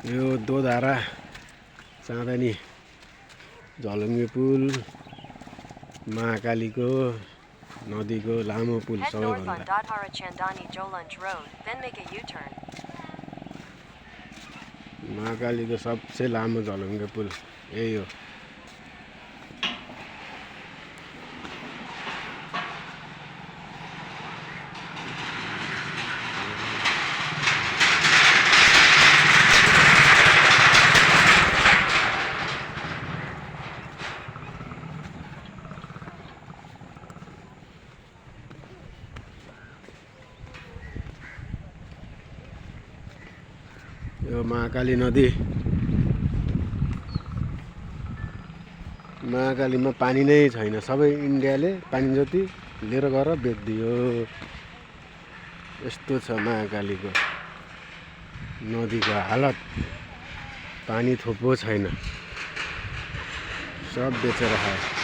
यो दोधारा चाँदनी झलुङ्गे पुल महाकालीको नदीको लामो पुल सबैभन्दा महाकालीको सबसे लामो झलुङ्गे पुल यही हो। यो महाकाली नदी, महाकालीमा पानी नै छैन, सबै इन्डियाले पानी जति लिएर गएर बेचिदियो। यस्तो छ महाकालीको नदीको हालत, पानी थोपो छैन, सब बेचेर खायो।